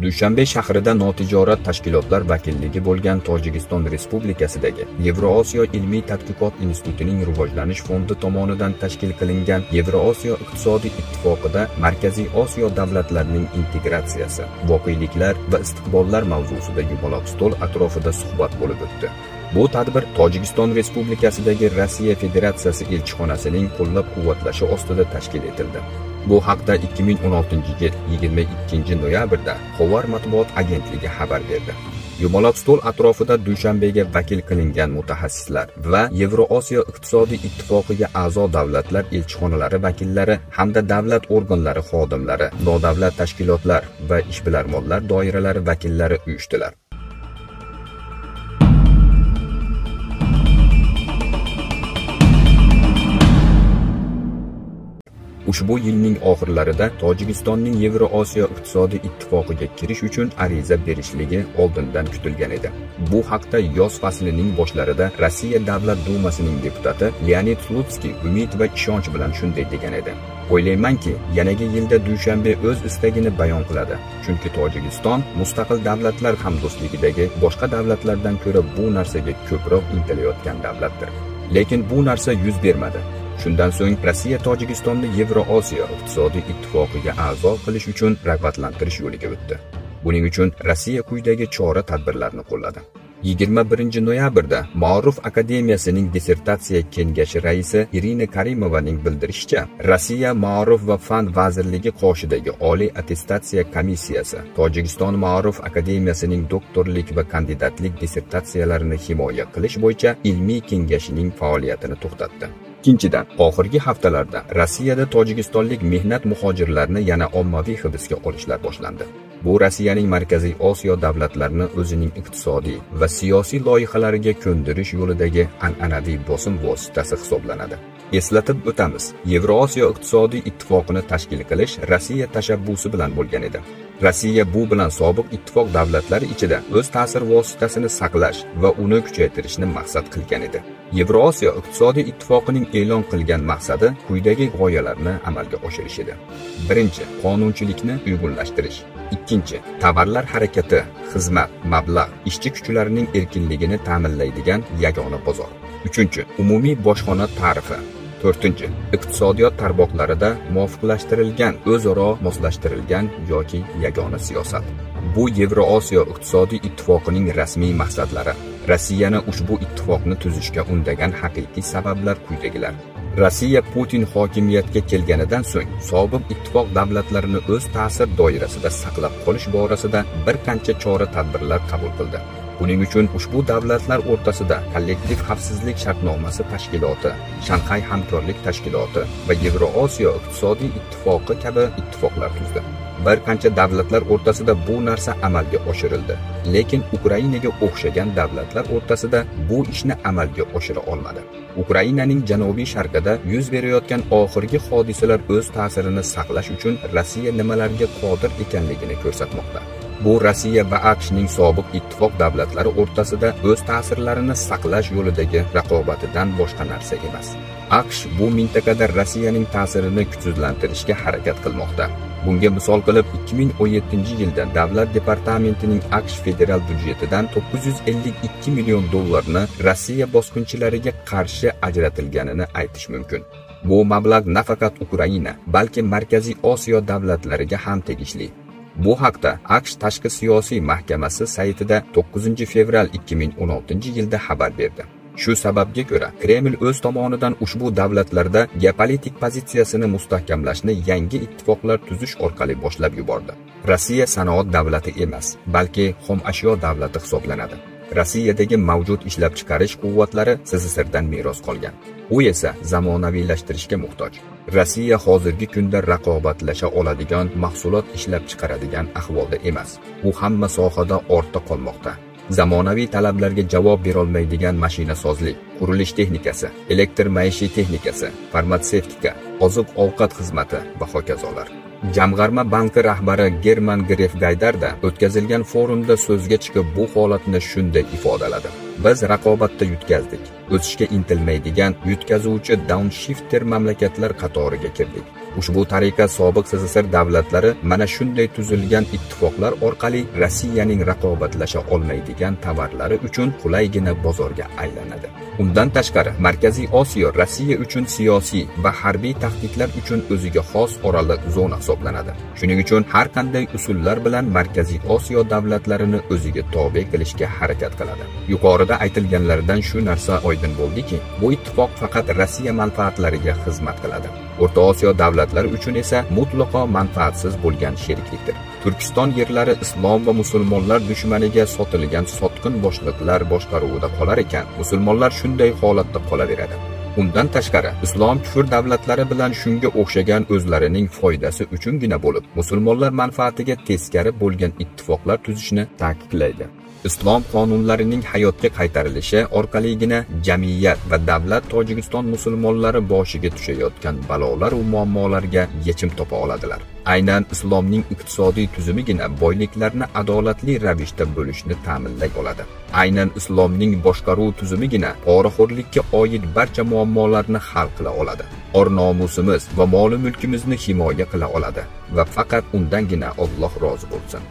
Dushanbe shahrida notijorat tashkilotlar vakilligi bo'lgan Tojikiston Respublikasidagi Yevrosiyo ilmiy tadqiqot institutining rivojlanish fondi tomonidan tashkil qilingan Yevrosiyo iqtisodiy ittifoqida Markaziy Osiyo davlatlarining integratsiyasi, voqeliklar va istiqbollar mavzusida yumaloq stol atrofida suhbat bo'lib o'tdi. Bu tadbir Tojikiston Respublikasidagi Rossiya Federatsiyasi elchixonasining qo'llab-quvvatlashi ostida tashkil etildi. Bu haqda 2016-yil 22-noyabrda Xovar matbuot agentligi xabar berdi. Yumaloq stol atrofida Dushanbega vakil qilingan mutaxassislar va Yevrosiyo iqtisodiy ittifoqiga a'zo davlatlar elchixonalari vakillari hamda davlat organlari xodimlari, nodavlat tashkilotlar va ishbilarmonlar doiralari vakillari uyushdilar. Ushbu yilning oxirlarida Tojikistonning Yevrosiyo iqtisodiy ittifoqiga kirish uchun ariza berishligi oldindan kutilgan edi. Bu haqda yoz faslining boshlarida Rossiya Davlat Dumasining deputati Leonid Slutskiy umid va ishonch bilan shunday degan edi: "O'ylaymanki, yanagi yilda Dushanbe o'z istagini bayon qiladi, chunki Tojikiston mustaqil davlatlar hamdo'stligidagi boshqa davlatlardan ko'ra bu narsaga ko'proq intilayotgan davlatdir." Lekin bu narsa yuz bermadi. Shundan so'ng Rossiya Tojikistonni Yevrosiyo iqtisodiy ittifoqiga a'zo qilish uchun rag'batlantirish yo'liga o'tdi. Buning uchun Rossiya quyidagi chora-tadbirlarni qo'lladi. 21-noyabrda Ma'ruf akademiyasining dissertatsiya kengashi raisi Irina Karimovaning bildirishicha, Rossiya Ma'ruf va fan vazirligi qoshidagi Oliy attestatsiya komissiyasi Tojikiston Ma'ruf akademiyasining doktorlik va kandidatlik dissertatsiyalarini himoya qilish bo'yicha ilmiy kengashining faoliyatini to'xtatdi. Ikkinchidan, oxirgi haftalarda Rossiyada tojikistonlik mehnat muhojirlarini yana ommaviy hibsga olishlar boshlandi. Bu Rossiyaning Markaziy Osiyo davlatlarini o'zining iqtisodiy va siyosiy loyihalariga ko'ndirish yo'lidagi an'anaviy bosim vositasi hisoblanadi. Eslatib o'tamiz, Yevrosiyo iqtisodiy ittifoqini tashkil qilish Rossiya tashabbusi bilan bo'lgan edi. Rossiya bu bilan sobiq ittifoq davlatlari ichida o'z ta'sir vositasini saqlash va uni kuchaytirishni maqsad qilgan edi. Yevrosiyo iqtisodiy ittifoqining e'lon qilgan maqsadi quyidagi g'oyalarni amalga oshirish edi. Birinchi, qonunchilikni uyg'unlashtirish. Ikkinchi, tovarlar harakati, xizmat, mablag', ishchi kuchlarining erkinligini ta'minlaydigan yagona bozor. Uchinchi, umumiy bojxona tarifi. To'rtinchi, iqtisodiyot tarmoqlarida muvofiqlashtirilgan, o'zaro moslashtirilgan yoki yagona siyosat. Bu Yevrosiyo iqtisodiy ittifoqining rasmiy maqsadlari. Rossiyani ushbu ittifoqni tuzishga undagan haqiqiy sabablar quyidagilar. Rossiya Putin hokimiyatga kelganidan so'ng sobiq ittifoq davlatlarini o'z ta'sir doirasida saqlab qolish borasida bir qancha chora-tadbirlar qabul qildi. Buning uchun ushbu davlatlar o'rtasida kollektiv xavfsizlik shartnomasi tashkiloti, Shanxay hamkorlik tashkiloti va Yevrosiyo iqtisodiy ittifoqi kabi ittifoqlar tuzdi. Bir qancha davlatlar o'rtasida bu narsa amalga oshirildi, lekin Ukrainaga o'xshagan davlatlar o'rtasida bu ishni amalga oshira olmadi. Ukrainaning janubiy sharqida yuz berayotgan oxirgi hodisalar o'z ta'sirini saqlash uchun Rossiya nimalarga qodir ekanligini ko'rsatmoqda. Bu Rossiya va AQShning sobiq ittifoq davlatlari o'rtasida o'z ta'sirlarini saqlash yo'lidagi raqobatidan boshqa narsa emas. AQSh bu mintaqada Rossiyaning ta'sirini kuchsizlantirishga harakat qilmoqda. Bunga misol qilib 2017-yilda Davlat departamentining AQSh federal byudjetidan 952 million dollarni Rossiya bosqinchilariga qarshi ajratilganini aytish mumkin. Bu mablag' nafaqat Ukraina, balki Markaziy Osiyo davlatlariga ham tegishli. Bu haqda AQSh Tashqi siyosiy mahkamasi saytida 9-fevral 2016-yilda xabar berdi. Shu sababga ko'ra, Kreml o'z tomonidan ushbu davlatlarda geopolitik pozitsiyasini mustahkamlashni yangi ittifoqlar tuzish orqali boshlab yubordi. Rossiya sanoat davlati emas, balki xom ashyo davlati hisoblanadi. Rossiyadagi mavjud ishlab chiqarish quvvatlari SSSRdan meros qolgan. U esa zamonaviylashtirishga muhtoj. Rossiya hozirgi kunda raqobatlasha oladigan mahsulot ishlab chiqaradigan ahvolda emas. U hamma sohada ortda qolmoqda. Zamonaviy talablarga javob berolmaydigan mashinasozlik, qurilish texnikasi, elektr maishiy texnikasi, farmatsevtika, oziq-ovqat xizmati va hokazolar. Jamg'arma banki rahbari German Gref Gaydarda o'tkazilgan forumda so'zga chiqib bu holatni shunday ifodaladi: "Biz raqobatda yutqazdik. O'sishga intilmaydigan, yutqazuvchi downshifter mamlakatlar qatoriga kirdik. Ushbu tariqa sobiq SSSR davlatlari mana shunday tuzilgan ittifoqlar orqali Rossiyaning raqobatlasha olmaydigan tovarlari uchun qulaygina bozorga aylanadi. Undan tashqari, Markaziy Osiyo Rossiya uchun siyosiy va harbiy tahdidlar uchun o'ziga xos oraliq zona hisoblanadi. Shuning uchun har qanday usullar bilan Markaziy Osiyo davlatlarini o'ziga tobe qilishga harakat qiladi. Yuqorida aytilganlardan shu narsa oydin bo'ldiki, bu ittifoq faqat Rossiya manfaatlariga xizmat qiladi. O'rta Osiyo davlatlari uchun esa mutlaqo manfaatsiz bo'lgan sheriklikdir. Turkiston yerlari islom va musulmonlar dushmaniga sotilgan sotqin boshliqlar boshqaruvida qolar ekan, musulmonlar shunday holatda qolaveradi. Undan tashqari, islom kufr davlatlari bilan shunga o'xshagan o'zlarining foydasi uchungina bo'lib, musulmonlar manfaatiga teskari bo'lgan ittifoqlar tuzishni ta'kidlaydi. Islom qonunlarining hayotga qaytarilishi orqaligina jamiyat va davlat Tojikiston musulmonlari boshiga tushayotgan balolar va muammolarga yechim topa oladilar. Aynan islomning iqtisodiy tuzumigina boyliklarni adolatli ravishda bo'lishni ta'minlay oladi. Aynan islomning boshqaruv tuzumigina poraxo'rlikka oid barcha muammolarni hal qila oladi. Or-nomusimiz va mol-mulkimizni himoya qila oladi va faqat undangina Alloh rozi bo'lsin.